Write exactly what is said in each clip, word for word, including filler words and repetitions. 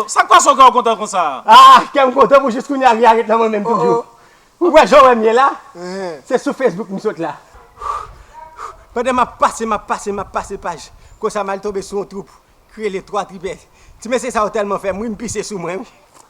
Sa k pase w kè w kontan konsa? Ah, kè m kontan pou jis kounye a, li arete nan mwen menm toujou. Ou wè jan w wè m ye la? Se sou Facebook m sot la. Pandan m ap pase, m ap pase, m ap pase paj, konsa m al tonbe sou yon twoup ki rele Twa Tripè. Ti mesye sa yo tèlman fè m ri, m pise sou mwen, wi.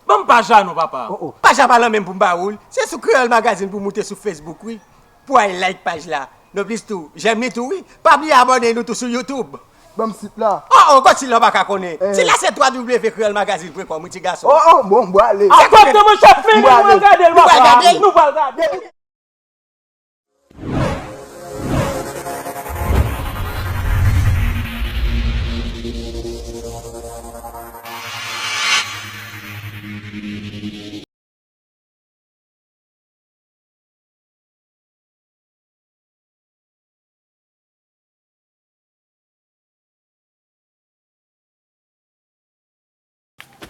Ban m paj la non, papa. Oh, oh. Paj la pa lan menm pou m ba ou l. Se sou Kreyòl Magazine pou w moute sou Facebook, wi. Pou w al like paj la. Nonplis tou, jèm li tou, wi. Pa bliye abòne nou tou sou YouTube. Ban m sit la. Oh, oh, kot sit la w pa ka konnen. Sit la se twa w w w kreyòl magazine pwen kòm, wi, ti gason. Oh, oh, bon, m prale. Akote mwen chèf fini, nou pral gade l, papa. Nou pral gade l.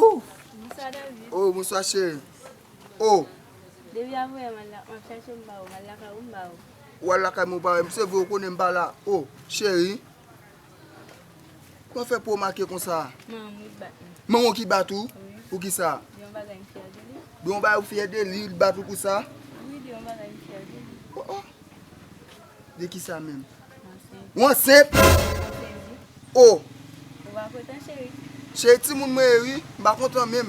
Ou! Bonswa, David. Oh, bonswa, cheri. Oh! Depi avanyè m al la, m ap chache w, m pa wè w, m al lakay ou, m pa wè w. Ou al lakay mwen, ou pa wè m, se vre, ou konnen m pa la. Oh, cheri. Kòman fè pou w make konsa? Manman m wi bat mwen. Manman w ki bat ou? Wi. Poukisa? De yon bagay m fyè de li. De yon bagay ou fyè de li, li bat ou konsa? Wi, de yon bagay m fyè de li. Oh, oh. De kisa menm? M ansent. Ou ansent? M ansent, wi. Oh. Ou pa kontan, cheri? Cheri, timoun mwen ye wi, m pa kontan menm.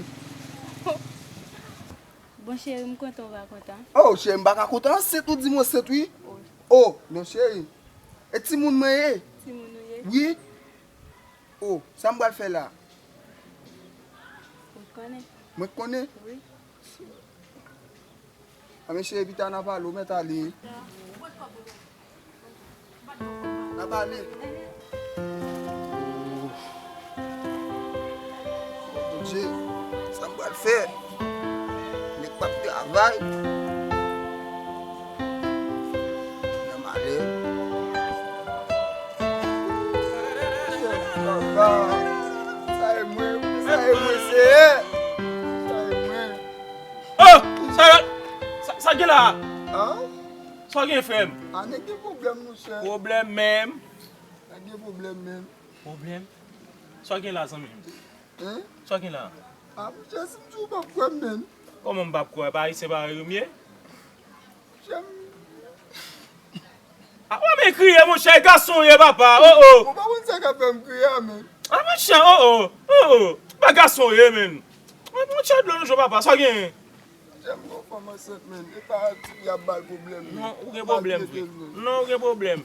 Bon, cheri, m kontan ou pa kontan. Oh, cheri, m pa ka kontan. Ansent, ou di m ansent, wi. Oh. Oh, non, cheri. E timoun mwen ye? Timoun ou ye? Wi. Oh, sa m pral fè la? Ou t konnen. Mwen t konnen? Wi. A men cheri, pita n a pale, ou mèt ale. N a pale. Bondye, sa m pral fè? Nèg p ap travay. Nan malè. Papa, sa e mwen, sa e mwen, Seyè. Sa e mwen. Oh! Sa, sa, sa gen la? An? Sa w gen, frè m? A, nèg gen pwoblèm, monchè. Pwoblèm menm? Nèg gen pwoblèm menm. Pwoblèm? Sa w gen la, zanmi m? Hein? Sa w gen la? A, monchè, si m di w, w p ap kwè m menm. Kòman m p ap kwè? Pa ayisyen parèy ou m ye? Monchè, m A, w ap kriye, monchè, gason w ye, papa. Oh, oh. Ou pa konn sa k ap fè m kriye a, menm. A, monchè, oh, oh. Oh, oh. Pa gason w ye, menm. Monchè, dlo nou cho, papa. Sa w gen? Monchè, m gon fanm ansent, menm. E pa ti fi a ap ba l pwoblèm, menm. Non, ou gen pwoblèm, vre. Non, ou gen pwoblèm.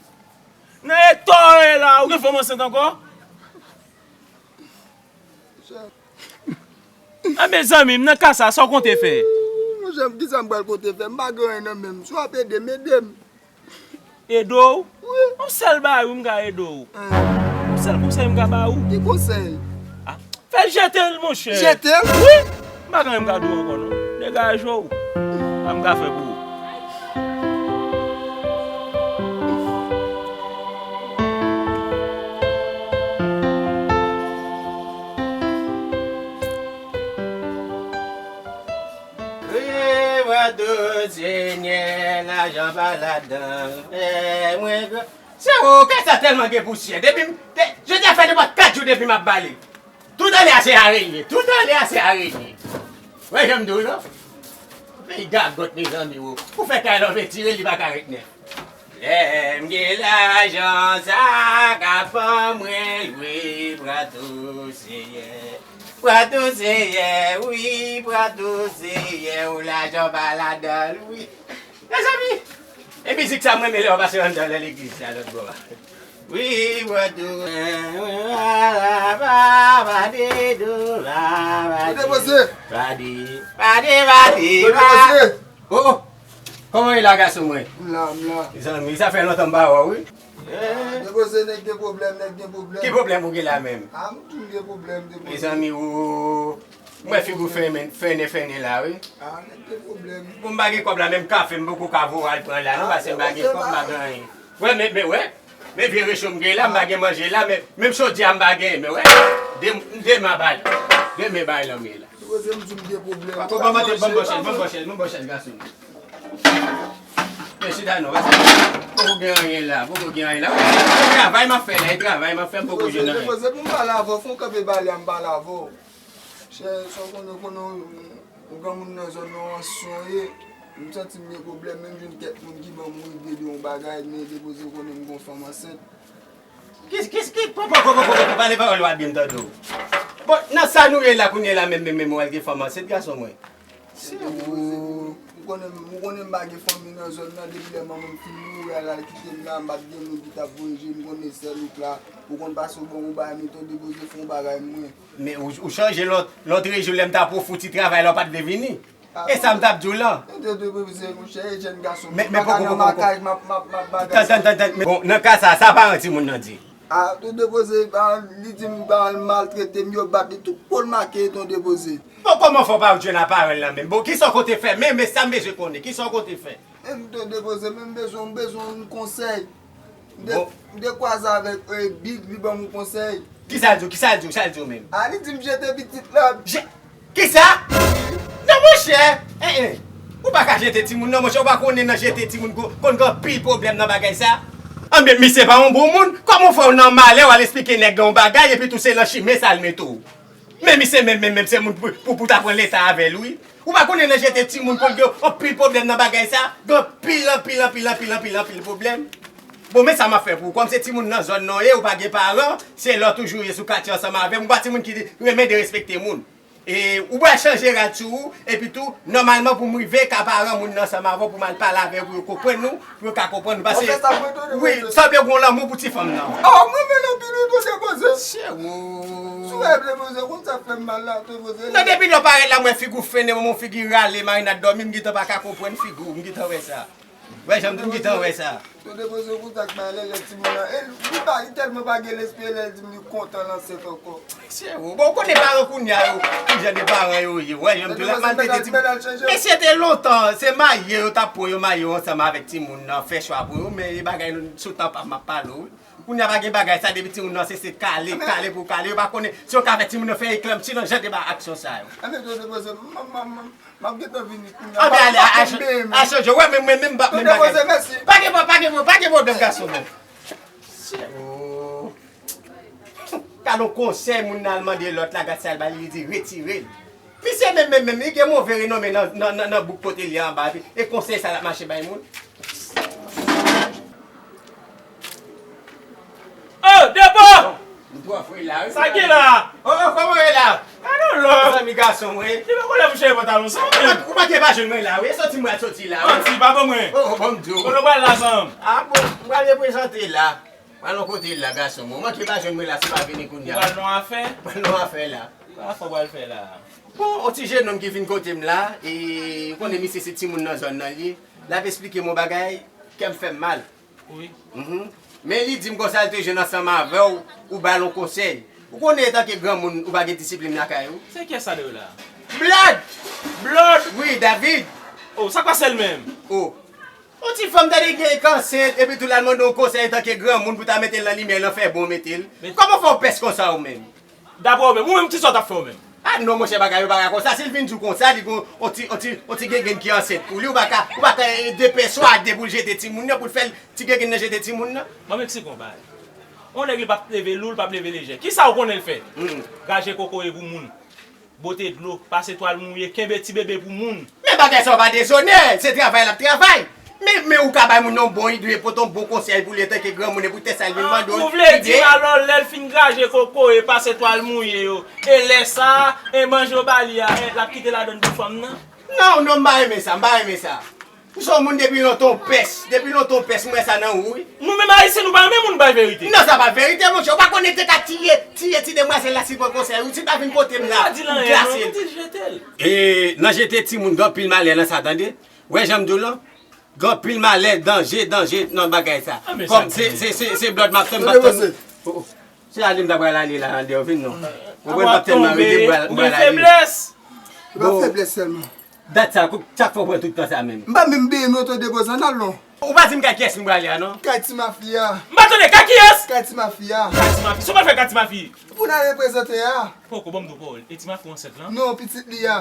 Nan eta w ye la, ou gen fanm ansent ankò? Monchè. A, mezanmi, m nan ka sa, sa w konte fè? Monchè, kisa m pral konte fè? M pa gen anyen nan men m. Si w ap ede m, ede m. Ede w? Wi. Yon sèl bagay, wi, m ka ede w. Yon sèl konsèy m ka ba ou. Ki konsèy? A, fè l jete l, monchè. Jete l? Wi. M pa gen anyen m ka di w ankò, non. Degaje w. Sa m ka fè pou ou? Wi, bwa dous, Senyè, lajan pa ladan l. Fè mwen gran. Se ou, kay sa tèlman gen pousyè. Depi m, de, jodi a fè nenpòt kat jou depi m ap bale. Tout anlè a se arenye. Tout anlè a se arenye. Wè jan m di w non. Peyi gagòt, mezanmi, wo. Ou fè kay la, w vle tire l, li pa ka ret nèf. Lè m gen lajan, sa ka ban mwen lwe bwa dous, Seyè. Bwa dous, Seyè, wi, bwa dous, Seyè, ou lajan pa ladan l, wi. Mezanmi, e mizik sa m renmen lè yo pase anndan lè legliz la lòt bò a. Wi, bwa dous, bwa dous, bwa dous, bwa dous, bwa dous, bwa dous. Oh, oh. Kòman w ye la, gason mwen? M la, m la. Zanmi, sa fè lontan m pa wè w, wi. Depoze, nèg gen pwoblèm, nèg gen pwoblèm. Ki pwoblèm ou gen la menm? A, m tou gen pwoblèm, depoze. Mezanmi, ou, m wè figi w fennen, fennen, fennen la, wi. A, nèg gen pwoblèm. Bon, m pa gen kòb la, menm kafe m poko ka voye w al pran la, non, paske m pa gen kòb, m pa gen anyen. Wè, men, men, wè. Men vye recho m gen la, m pa gen manje la, men menm chodyè a m pa gen, men wè, de, demen a bay, demen bay lanmè la. Poze m di m gen pwoblèm. Papa, ban m chèch, ban m chèch, ban m chèch, ban m chèch gason. Men chita non, paske poko gen anyen la, poko gen anyen la. Wè, se travay m ap fè la, e travay m ap fè, m poko jwenn anyen. Poze pou m pale avè w, fè w kanpe pale a, m pale avè w. Chè, sa w konnen, konnen yon granmoun nan zòn nan, yon ansyen w ye. M santi m gen pwoblèm, menm jwenn kèk moun ki ban m ride de yon bagay, men Depoze, ou konnen m gen yon fanm ansent. Kis, kis, kis, pran, pran, pran, pran, pran, pale pawòl ou a byen, m tande w. Bon, nan sa nou ye la kounye a la menm, menm, menm, ou al gen fanm ansent, gason mwen. Se ou, ou konnen, ou konnen m pa gen fanmi nan zòn nan, depi lè manman m fin mouri, al, al kite m la, m pa t gen moun ki t ap voye je, m konnen sèl ou k la, ou konn pase w ban m yon bagay, men Ton Depoze fè yon bagay mwen. Men ou, ou chanje lòt, lòt rejou lè m t ap ofri w ti travay la, ou pa t vle vini. E sa m t ap di w lan. Men Ton Depoze, monchè, e jèn gason, men, men poko, poko, poko. Tan, tan, tan, tan, men bon, nan ka sa, sa paran timoun nan di? A, Ton Depoze, a, li di m, a, maltrete m, yo bat li, tout po l make Ton Depoze. Bon, kòman fè w pa jwenn a paran l lan menm? Bon, kisa w konte fè? Men, men sa m bezwen konnen, kisa w konte fè? Menm Ton Depoze, menm bezwen, m bezwen yon konsèy. M de, bon, m dekwaze avèk, e, Big, li ban m yon konsèy. Kisa l di w? Kisa l di w? Sa l di w menm? A, li di m jete pitit la. Je-, kisa? Non, monchè! En, en. Ou pa ka jete timoun, non, monchè. Ou pa konnen nan jete timoun ko-, konn gen anpil pwoblèm nan bagay sa? Anben, misye pa yon bon moun. Kòman w fè w nan malè, w al esplike nèg la yon bagay, epi tou se nan chimen sa l mete w? Men misye menm, menm, menm, se moun pou, pou, pou ta pran leta avè l, wi. Ou pa konnen nan jete timoun konn gen anpil pwoblèm nan bagay sa. Gen anpil, anpil, anpil, anpil, anpil, anpil pwoblèm. Bon, men sa m ap fè pou ou. Kòm se timoun nan zòn nan w ye, ou pa gen paran, se lè w toujou ye sou katye ansanm avè m. Ou pa timoun ki renmen derespekte moun. E, ou pral chanje rad sou ou, epi tou, nòmalman pou m rive ka paran moun nan ansanm avè w, pou m al pale avè yo, pou yo konprann nou, pou yo ka konprann nou. Paske, wi, sanble w gen lanmou pou ti fanm nan. Oh, mwen renmen l anpil wi, Ton Depoze. Sou wè Depoze, konn sa fè m mal la, Ton Depoze. Non, depi lè w parèt la, m wè figi w fennen, m wè figi rale, marinad dòmi, m gentan pa ka konprann figi w, m gentan wè sa. Wè, jan m di, m gentan wè sa. Ton Depoze, konn sa k malè lè timoun nan. E li pa, li tèlman pa gen lespri, lè l di m li kontan l ansent ankò. Mesye, ou, bon, ou konnen paran kounye a yo, ki jan de paran yo ye. Wè, jan m di w la, maltrete timoun. Mesye, te lontan, se marye yo t ap pran yo, marye yo ansanm avèk timoun nan, fè chwa pou yo, men e bagay sou tan pa m ap pale w, wi. Kounye a pa gen bagay sa, depi timoun nan se, se kale, kale pou kale, yo pa konnen si yo ka fè timoun nan fè eklanpsi nan jan de ba aksyon sa yo. Anben, Ton Depoze, m, m, m, m, m ap gentan vini kounye a. Anben, ale, a, a, a chanje, wè, men, men, men, m p ap menm bagay. Ton Depoze, mèsi. Pa gen pwob-, pa gen pwob-, pa gen pwoblèm, gason mwen. Oh. Gade yon konsèy moun nan al mande lòt la, gad sa l ba li, li di retire l. Misye menm, menm, menm, li gen move renome nan, nan, nan, nan bouk kote l ye anba, e konsèy sa l ap mache bay moun. Oh, Depo! M twò fre la, wi. Sa gen la? Oh, oh, kòman w ye la? Gade w lò. Zanmi gason mwen. Li pa konnen pou chèche pantalon sa menm. Ou manke pa jwenn mwen la, wi. E soti mwen soti la, wi. Manti, pa ban mwen. Oh, oh, bon, m di w. Kote w pral la, zanm? A bon, m pral reprezante la. Pral yon kote la, gason mwen. Ou manke pa jwenn mwen la, si w pa vini kounye a. Ou pral nan afè? Pral nan afè la. Afè w pral fè la. Bon, yon ti jenòm ki vin kote m la, e ou konnen misye se timoun nan zòn nan li ye. L ap esplike m yon bagay, kè m fè m mal. Wi. Mhm. Men li di m konsa l te jwenn ansanm avè w, ou ba l yon konsèy. Ou konnen etanke granmoun, ou pa gen disiplin lakay ou. Se kiyès sa de w la? Blood! Blood! Wi, David. Oh, sa k pase l menm? Oh. Yon ti fanm tande gen k ansent, epi tou l al mande yon konsèy antanke granmoun pou ta mete l nan limyè, l an fè bon mete l. Men kòman fè w pès konsa ou menm? Daprè w menm, ou menm, kisa w t ap fè ou menm? A non, monchè, bagay yo pa ka konsa. Si l vin di w konsa, li gon yon ti, yon ti, yon ti gengenn ki ansent pou li, ou pa ka, ou pa ka, eh, depèswade pou l jete timoun nan, pou l fè l ti gengenn nan jete timoun nan. Ban m eksplike w yon bagay. Yon nèg li p ap leve lou, li p ap leve lejè. Kisa w konnen l fè? Hmm. Graje kokoye pou moun. Bote dlo, pase twal mouye, kenbe ti bebe pou moun. Men bagay sa yo pa dezonè, se travay l ap travay. Men, men ou ka bay moun nan yon bon ide, pote yon bon konsèy pou li antanke granmoun, e poutèt sa l vin mande w ide. Ah, ou vle di m alò lè l fin graje kokoye, pase twal mouye yo, e lè sa, e manje yo ba li a, e l ap kite ladann pou fanm nan? Non, non, m pa renmen sa, m pa renmen sa. Ou se yon moun depi lontan w pès, depi lontan w pès, m wè sa nan ou, wi. Nou menm Ayisyen, nou pa renmen moun bay verite. Non, sa pa verite, monchè. Ou pa konnen te ka tiye, tiye ti demwazèl la si l pran konsèy ou, si l pa vin kote m la pou glase l. Ou di l anyen, non, ou di l jete l. E, nan jete timoun, gen anpil malè nan sa, tande. Wè, jan m di w lan, gen anpil malè, danje, danje nan bagay sa. Kòm se, se, se, se blòd m ap tann, m ap tann. Oh, oh. Se ale m ta pral ale la, Andè, vin non. Mwen pral ap tann nan rete, m pral, m pral ale. Ou gen feblès. Ou gen feblès sèlman. Dat sa, kou-, sa k fè w pran tout tan sa menm? M pa menm byen non, Ton Depoze, ann al non. Ou pa di m kay kiyès nou prale a non? Kay ti mafi a. M pa tande, kay kiyès? Kay ti mafi a. Kay ti mafi. Sa w pral fè kay ti mafi? Pou n al reprezante a. Poko, ban m di w pawòl. E ti mafi ansent lan? Non, pitit li a.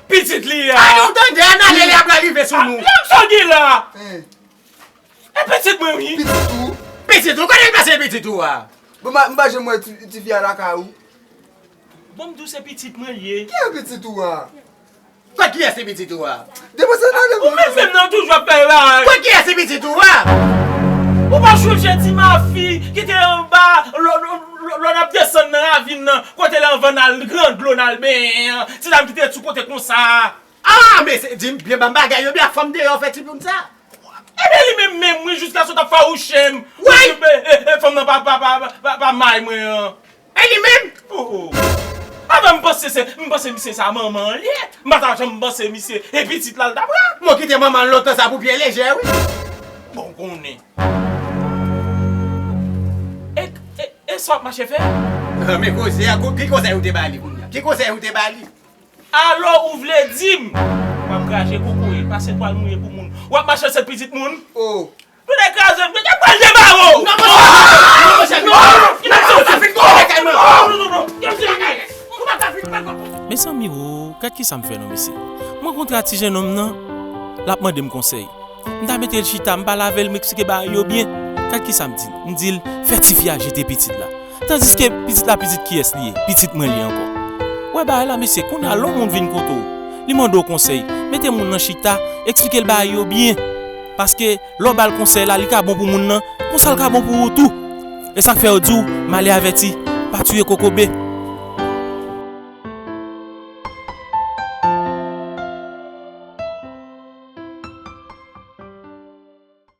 Pitit li a! Ann ou tande, ann ale, lè y ap rive sou nou. Lè m sòti la! E pitit mwen wi. Pitit ou? Pitit ou? Kote l pase pitit ou a? Bon, m pa, m pa janm wè ti, tifi a lakay ou. Bon, m di w se pitit mwen l ye. Ki e pitit ou a? Kot kiyès se pitit ou a? Depoze nan de Ou menm menm nan toujou ap fè bagay. Kot kiyès se pitit ou a? Ou pa chonje ti mafi ki te anba lò n ap desann nan ravin nan kote l anvan n al gran dlo n al benyen an. Ti dam ki te sou kote konsa. Ah, mesye, di m byen ban m bagay yo byen ak fanm deyò fè ti moun sa. Ebyen li menm menm wi jiskaske w t ap fawouche m. Wi! Fanm nan pa pa pa pa pa may mwen an. E li menm? Oh oh. Avan m panse se, m panse misye sa manman an li ye. M pa ta janm panse misye e pitit la l ta pran. Mwen kite manman l lontan sa pou pye lejè wi. Bon konnen. E, e, e sa w ap mache fè? Men koze a, ki konsèy ou te ba li kounye a? Ki konsèy ou te ba li? Alò ou vle di m w ap krache kokoye, pase twal mouye pou moun, w ap mache sèt pitit moun? Oh. Nou te kraze m, nou te pral debare w! Non, monchè! Non, monchè! Non! Kite m soti! Kite m soti! Non, non, non, non! Kite m soti! Ou pa ka fin pa kòman! Mezanmi o, gad kisa m fè non mesye. M rankontre a ti jennonm nan, l ap mande m konsèy. M ta mete l chita, m pale avè l, m eksplike bagay yo byen. Gad kisa m di l. M di l, fè tifi a jete pitit la. Tandiske pitit la pitit kiyès li ye? Pitit mwen li ye ankò. Ou wè bagay la mesye, kounye a lè yon moun vin kote w, li mande w konsèy, mete moun nan chita, eksplike l bagay yo byen. Paske lè w ba l konsèy la, li ka bon pou moun nan, konsa l ka bon pou ou tou. E sa k fè yo di w, male avèti, pa tiye kokobe.